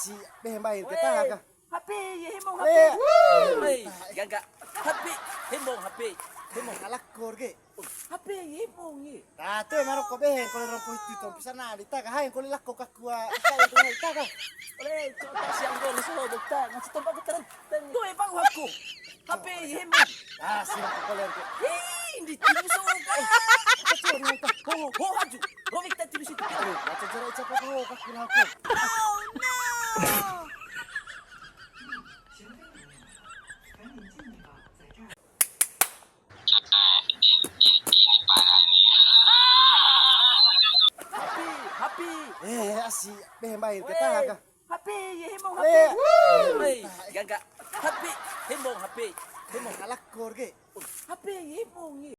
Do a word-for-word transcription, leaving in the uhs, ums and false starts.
Si, behe mbair ke taga. Hape, ye hemong hape. Weh. Weh, gaga. Hape, hemong hape. Hemong. Kalakor ke. Hape, ye hemong ye. Tatu, maro ko behe, kole rompo itu, tom, pisa na, di taga, hai, kole lako kakua, ika itu, hai, taga. Ole, cota siang gol, so, dokta, ngasih tompa getaran. Tuh, eh, bang, aku. Hape, ye hemong. Ah, siap, kole rompo. Hei, di tim so, kan. Kacau, di muka. Ho, ho, ho, haju. Robik tak tulis itu. Aduh, baca jarak ucap aku, kakua, aku. Oh, no. Hape, hape. Eh, asi, behe mbair ke taga. Hape, ye hemong hape. Weh. Weh, gaga. Hape, hemong hape. Hemong. Kalakor ke. Hape, ye hemong ye.